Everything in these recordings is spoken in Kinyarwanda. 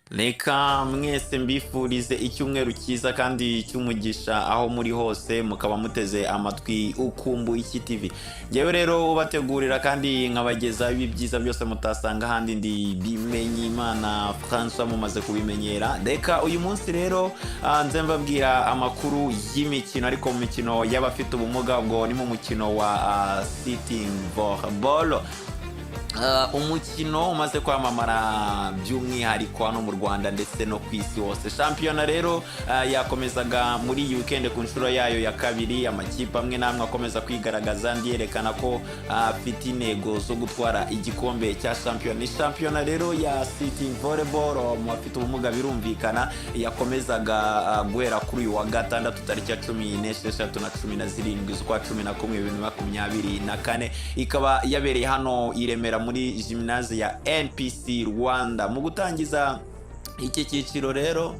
Reka mwese mbifurize icyumweru cyiza kandi cy'umugisha aho muri hose, mukaba muteze amatwi Ukumbu Iki TV. Ngewe rero ubategurira kandi nkabageza ibi byiza byose mutasanga ahandi, ndi Bimenyimana Francois, mumaze kubimenyera. Reka uyu munsi rero nze mbabwira amakuru y'imikino, ariko mu mikino y'abafite ubumuga. Ubwo ni mu mukino wa sitting volleyball, umukino umaze kwamamara by'umwihariko hano mu Rwanda ndetse no ku isi hose. Shampiyona rero yakomezaga muri iyi weekend ku nshuro yayo ya kabiri. Amakipe amwe n'amwe akomeza kwigaragaza, andi yerekana ko afite intego zo gutwara igikombe cya shampiyona. Ni shampiyona rero ya sitting volleyball mu bafite ubumuga, birumvikana, yakomezaga guhera kuri uyu wa gatandatu tariki ya 16 na 17 z'ukwa 11 2024, ikaba yabereye hano i Remera muri gymnase ya NPC Rwanda. Mu gutangiza iki cyiciro rero,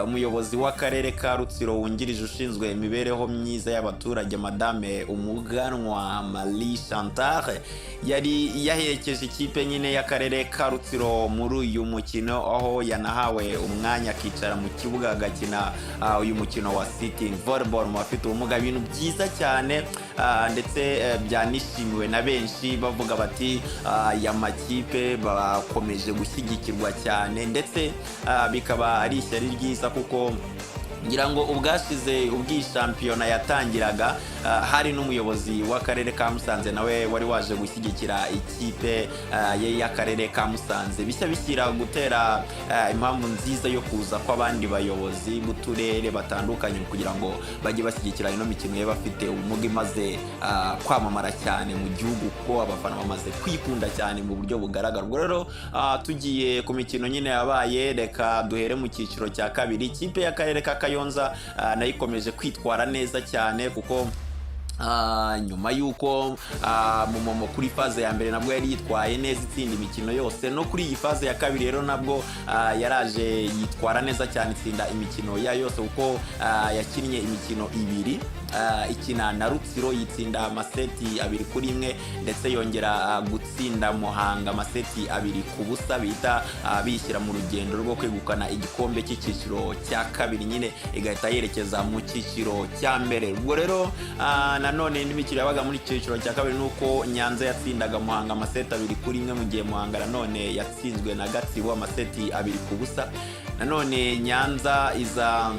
umuyobozi w'akarere ka Rutsiro wungirije ushinzwe imibereho myiza y'abaturage, Madame Umuganwa Marie Chantal, yari yaherekeje ikipe nyine y'akarere ka Rutsiro muri uyu mukino, aho yanahawe umwanya akicara mu kibuga agakina uyu mukino wa sitting volleyball mu bafite ubumuga. Ibintu byiza cyane, ndetse byanishimiwe na benshi, bavuga bati aya makipe bakomeje gushyigikirwa cyane, ndetse bikaba ari ishyari ryiza, kuko ngira ngo ubwashize ubwo shampiyona yatangiraga, hari n'umuyobozi w'akarere ka Musanze nawe wari waje gushyigikira ikipe ye y'akarere ka Musanze. Bishya bishyira gutera impamvu nziza yo kuza kw'abandi bayobozi b'uturere batandukanye kugira ngo bajye bashyigikira ino mikino y'abafite ubumuga imaze kwamamara cyane mu gihugu, kuko abafana bamaze kwikunda cyane mu buryo bugaragara. Ubwo rero tugiye ku mikino nyine yabaye, reka duhere mu cyiciro cya kabiri. Ikipe y'akarere ka Kayonza nayo ikomeje kwitwara neza cyane, kuko nyuma y'uko mu kuri phase ya mbere nabwo yari yitwaye neza, itsinda imikino yose, no kuri iyi phase ya kabiri rero nabwo yaraje yitwara neza cyane, itsinda imikino yayo yose, kuko yakinnye imikino ibiri, ikina na Rutsiro yitsinda amaseti 2-1, ndetse yongera gutsinda Muhanga amaseti 2-0, bihita bishyira mu rugendo rwo kwegukana igikombe cy'icyiciro cya kabiri nyine, igahita yerekeza mu cyiciro cya mbere. Ubwo rero nanone indi mikino yabaga muri cyiciro cya kabiri ni uko Nyanza yatsindaga Muhanga amaseti 2-1, mu gihe Muhanga nanone yatsinzwe na Gatsibo amaseti 2-0. Nanone Nyanza iza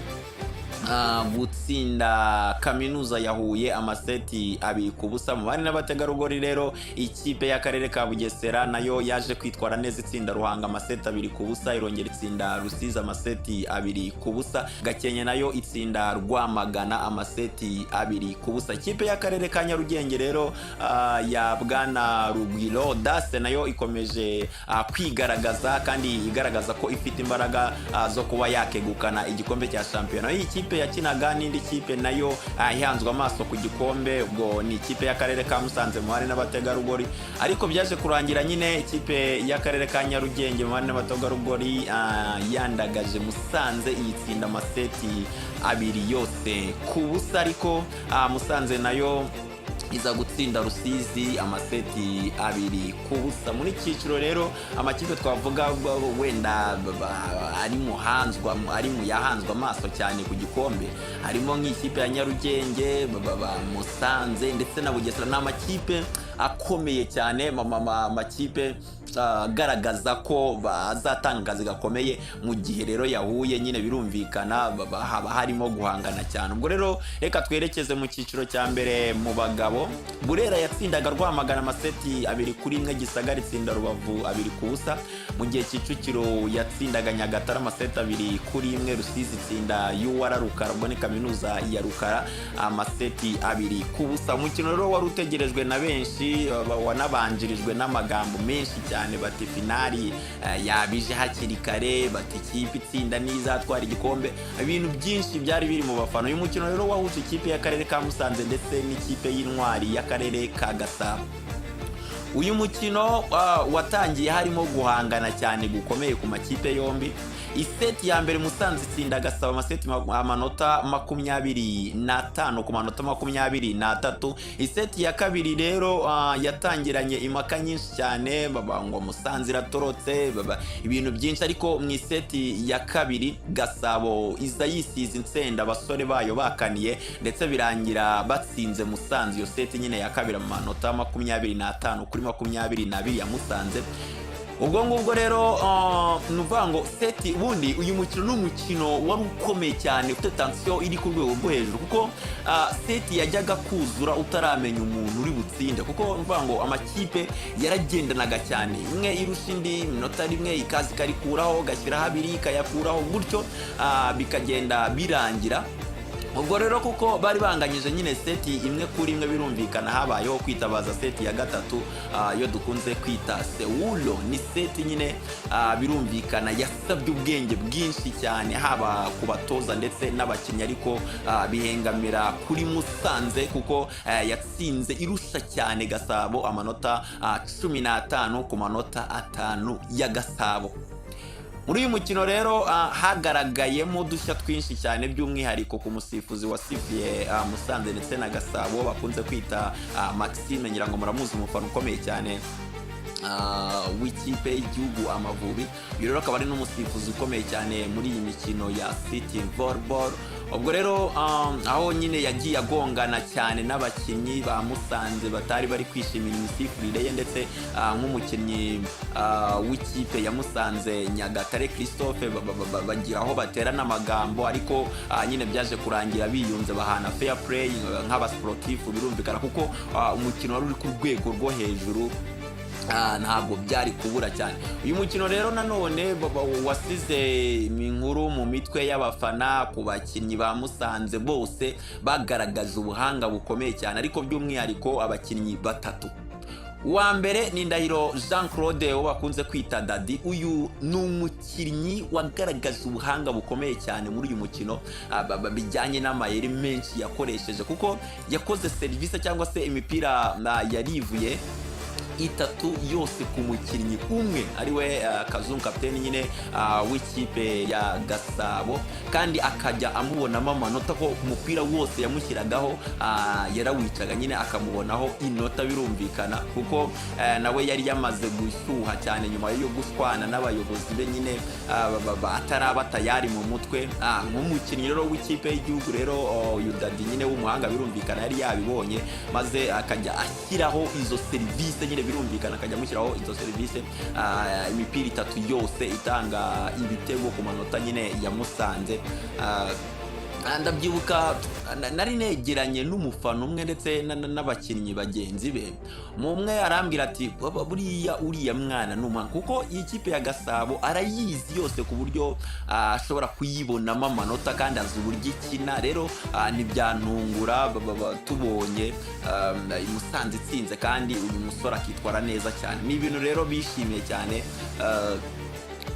gutsinda Kaminuza ya Huye amaseti 2-0. Mu bari n'abategarugori rero, ikipe y'akarere ka Bugesera nayo yaje kwitwara neza, itsinda Ruhango amaseti 2-0, irongera itsinda Rusizi amaseti 2-0. Gakenke nayo itsinda Rwamagana amaseti 2-0. Ikipe y'akarere ka Nyarugenge rero ya Bwana Rugwiro Dase nayo ikomeje kwigaragaza kandi igaragaza ko ifite imbaraga zo kuba yakegukana igikombe cya shampiyona. Iyi kipe yakinaga n'indi kipe nayo ihanzwe amaso ku gikombe, ubwo ni ikipe y'akarere ka Musanze mu bari n'abategarugori, ariko byaje kurangira nyine ikipe y'akarere ka Nyarugenge mu bari n'abategarugori yandagaje Musanze, iyitsinda amaseti 2 yose ku busa, ariko Musanze nayo iza gutsinda Rusizi amaseti 2-0. Muri cyiciro rero, amakipe twavuga wenda ari mu yahanzwe amaso cyane ku gikombe, harimo nk'ikipe ya Nyarugenge, Musanze ndetse na Bugesera. Ni amakipe akomeye cyane, amakipe agaragaza ko bazatanga akazi gakomeye. Mu gihe rero yahuye nyine, birumvikana haba harimo guhangana cyane. Ubwo rero reka twerekeze mu cyiciro cya mbere mu bagabo. Burera yatsindaga Rwamagana amaseti 2-1, Gisagara itsinda Rubavu 2-0, mu gihe Kicukiro yatsindaga Nyagatare amaseti 2-1, Rusizi itsinda UR Rukara, ubwo ni Kaminuza ya Rukara, amaseti 2-0. Umukino rero wari utegerejwe na benshi, wanabanjirijwe n'amagambo menshi cyane, bati finali yabije hakiri kare, bati ikipe itsinda n'izatwara igikombe. Ibintu byinshi byari biri mu bafana. Uyu mukino rero wahuje ikipe y'akarere ka Musanze ndetse n'ikipe y'Intwari y'akarere ka Gasabo. Uyu mukino watangiye harimo guhangana cyane gukomeye ku makipe yombi. Iseti ya mbere Musanze itsinda Gasabo amaseti amanota 25 ku manota 23. Iseti ya kabiri rero yatangiranye impaka nyinshi cyane, baba ngo Musanze iratorotse, baba ibintu byinshi, ariko mu iseti ya kabiri Gasabo iza yisize insenda, abasore bayo bakaniye, ndetse birangira batsinze Musanze iyo seti nyine ya kabiri amanota 25 kuri 22 ya Musanze. Ubwo ngubwo rero ni ukuvuga ngo seti ubundi uyu mukino ni umukino wari ukomeye cyane, ufite tension iri ku rwego rwo hejuru, kuko seti yajyaga kuzura utaramenya umuntu uri butsinde, kuko ni ukuvuga ngo amakipe yaragendanaga cyane, imwe irusha indi iminota rimwe, ikaza ikarikuraho, gashyiraho abiri ikayakuraho gutyo, bikagenda birangira. Ubwo rero kuko bari banganyije nyine seti 1-1, birumvikana habayeho kwitabaza seti ya gatatu, iyo dukunze kwita sewulo. Ni seti nyine birumvikana yasabye ubwenge bwinshi cyane, haba ku batoza ndetse n'abakinnyi, ariko bihengamira kuri Musanze, kuko yatsinze irusha cyane Gasabo amanota 15 ku manota 5 ya Gasabo. Muri uyu mukino rero hagaragayemo udushya twinshi cyane, by'umwihariko ku musifuzi wasifuye Musanze ndetse na Gasabo, bakunze kwita Maxime. Ngira ngo muramuzi, umufana ukomeye cyane w'ikipe y'igihugu Amavubi. Uyu rero akaba ari n'umusifuzi ukomeye cyane muri iyi mikino ya City Volleyball. Ubwo rero aho nyine yagiye agongana cyane n'abakinnyi ba Musanze batari bari kwishimira imisifurire ye, ndetse nk'umukinnyi w'ikipe ya Musanze Nyagatare Christophe, bagira aho baterana amagambo, ariko nyine byaje kurangira biyunze, bahana fair play nk'abasportifu, birumvikana kuko umukino wari uri ku rwego rwo hejuru. Ntabwo byari kubura cyane. Uyu mukino rero nanone wasize inkuru mu mitwe y'abafana. Ku bakinnyi ba Musanze bose bagaragaje ubuhanga bukomeye cyane, ariko by'umwihariko abakinnyi batatu. Uwa mbere ni Ndahiro Jean Claude, wo bakunze kwita Dadi. Uyu ni umukinnyi wagaragaje ubuhanga bukomeye cyane muri uyu mukino, bijyanye n'amayeri menshi yakoresheje, kuko yakoze serivisi cyangwa se imipira yarivuye itatu yose ku mukinnyi umwe, ariwe Kazungu, kapiteni nyine w'ikipe ya Gasabo, kandi akajya amubonamo amanota, ko umupira wose yamushyiragaho yarawicaga nyine akamubonaho inota. Birumvikana kuko nawe yari yamaze gushyuha cyane nyuma yo gushwana n'abayobozi be nyine, ataraba tayari mu mutwe. Nk'umukinnyi rero w'ikipe y'igihugu rero, uyu Dadi nyine w'umuhanga, birumvikana yari yabibonye, maze akajya ashyiraho izo serivisi nyine, birumvikana akajya amushyiraho izo serivisi, imipira itatu yose itanga ibitego ku manota nyine ya Musanze. Ndabyibuka nari negeranye n'umufana umwe ndetse n'abakinnyi bagenzi be. Mu umwe arambwira ati: "Baba, buriya uriya mwana ni umuhanga, kuko iyi kipe ya Gasabo arayizi yose, ku buryo ashobora kuyibonamo amanota kandi azi uburyo ikina. Rero ntibyantungura tubonye Musanze itsinze kandi uyu musore akitwara neza cyane." Ni ibintu rero bishimiye cyane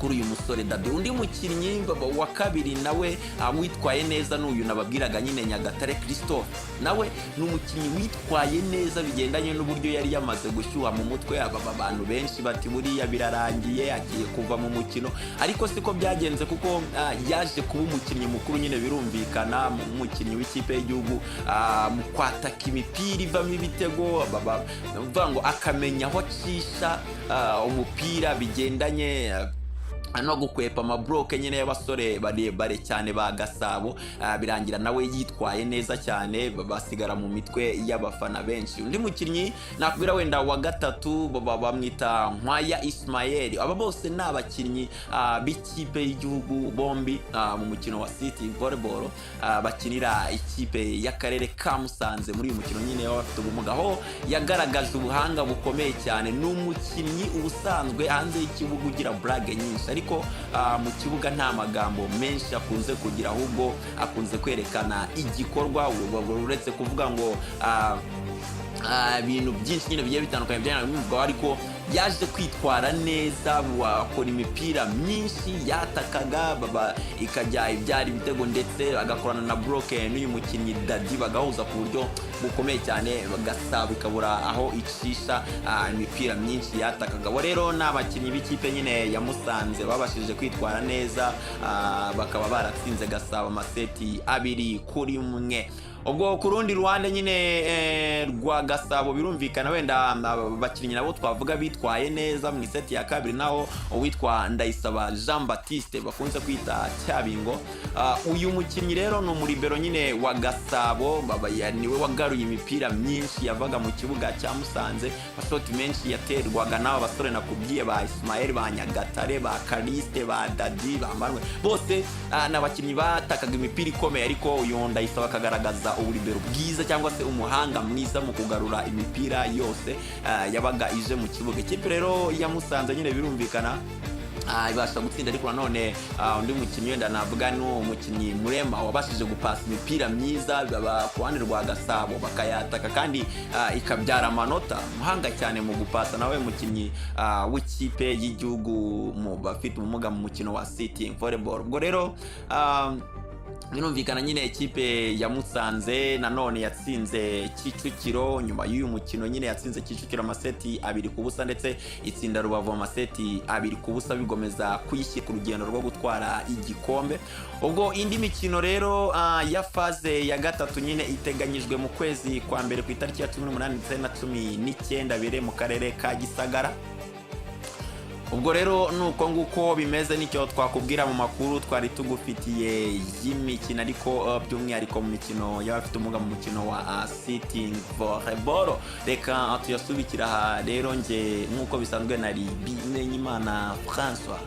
kuri uyu musore Dade. Undi mukinnyi wa kabiri nawe witwaye neza ni uyu nababwiraga nyine, Nyagatare Christophe. Nawe ni umukinnyi witwaye neza bigendanye n'uburyo yari yamaze gushyuha mu mutwe. Aba bantu benshi bati: "Buriya birarangiye, agiye kuva mu mukino," ariko siko byagenze, kuko yaje kuba umukinnyi mukuru nyine, birumvikana umukinnyi w'ikipe y'igihugu, mu kwataka imipira ivamo ibitego, uvuga ngo akamenya aho acisha umupira bigendanye no gukwepa amabloke nyine y'abasore barebare cyane ba Gasabo. Birangira nawe yitwaye neza cyane, basigara mu mitwe y'abafana benshi. Undi mukinnyi nakubwira wenda wa gatatu bamwita Nkwaya Ismael. Aba bose ni abakinnyi b'ikipe y'igihugu bombi, mu mukino wa City Volleyball, bakinira ikipe y'akarere ka Musanze. Muri uyu mukino nyine w'abafite ubumuga, aho yagaragaje ubuhanga bukomeye cyane. Ni umukinnyi ubusanzwe hanze y'ikibuga ugira burage nyinshi, ariko mu kibuga nta magambo menshi akunze kugira, ahubwo akunze kwerekana igikorwa, uretse kuvuga ngo Ibintu byinshi nyine bigiye bitandukanye bivugwaho, ariko yaje kwitwara neza, wakora imipira myinshi yatakaga baba ikajya ibyara ibitego, ndetse agakorana na block n'uyu mukinnyi Dadi, bagahuza ku buryo bukomeye cyane, Gasabo ikabura aho icisha imipira myinshi yatakaga. Abo rero ni abakinnyi b'ikipe nyine ya Musanze babashije kwitwara neza, bakaba baratsinze Gasabo amaseti 2-1. Ubwo ku rundi ruhande nyine rwa Gasabo, birumvikana wenda abakinnyi nabo twavuga bitwaye neza mu iseti ya kabiri, naho uwitwa Ndayisaba Jean Baptiste bakunze kwita Cyabingo. Uyu mukinnyi rero ni umuribero nyine wa Gasabo, niwe wagaruye imipira myinshi yavaga mu kibuga cya Musanze. Amashoti menshi yaterwaga n'aba basore nakubwiye, ba Ismael, ba Nyagatare, ba Kaliste, ba Dadi, ba Manuel, bose ni abakinnyi batakaga imipira ikomeye, ariko uyu Ndayisaba akagaragaza uburibero bwiza cyangwa se umuhanga mwiza mu kugarura imipira yose yabaga ije mu kibuga. Ikipe rero ya Musanze nyine birumvikana ibasha gutsinda, ariko nanone undi mukinnyi wenda navuga ni umukinnyi Murema wabashije gupasa imipira myiza ku ruhande rwa Gasabo, bakayataka kandi ikabyara amanota. Umuhanga cyane mu gupasa, nawe mukinnyi w'ikipe y'igihugu mu bafite ubumuga mu mukino wa sitting volleyball. Ubwo rero birumvikana nyine ikipe ya Musanze nanone yatsinze Kicukiro nyuma y'uyu mukino nyine, yatsinze Kicukiro amaseti 2-0, ndetse itsinda Rubavu amaseti 2-0, bigomeza kuyishyira ku rugendo rwo gutwara igikombe. Ubwo indi mikino rero ya phase ya gatatu nyine iteganyijwe mu kwezi kwa mbere, ku itariki ya 18 ndetse na 19, bire mu karere ka Gisagara. Ubwo rero ni uko nguko bimeze, nicyo twakubwira mu makuru twari tugufitiye y'imikino, ariko by'umwihariko mu mikino y'abafite ubumuga mu mukino wa sitting volleyball. Reka tuyasubikira aha rero. Nge nk'uko bisanzwe nari Bimenyimana François.